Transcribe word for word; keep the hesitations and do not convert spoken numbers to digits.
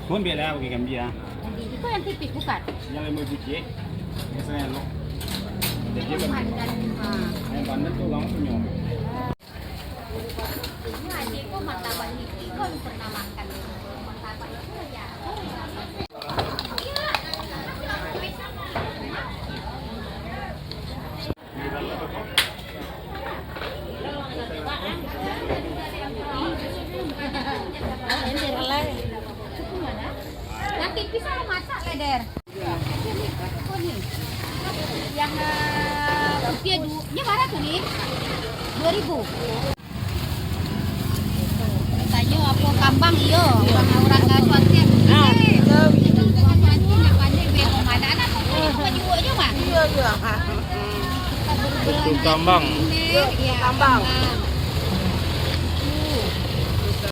Kau ambil lah bagi kambing ah. Jadi, itu yang tipis bukan? Yang lima biji. Biasanya lo. Jadi kan. Pandan. Ha. Yang pandan tu orang punyo. Ini adik kau martabak ni. Kau pernah makan martabak itu ya? Yang tipis apa masak, leder? Yang eh, rupiah du, nya bara tu ni? Dua ribu. Tanyo apo kambang iyo, urang-urang ka Suantian. Ah, eh, betul. Itu ka Suantian, nak pandai beko manak. Anak pun itu ka juo jo mah. Iyo, iyo. Itu kambang. Iyo, kambang.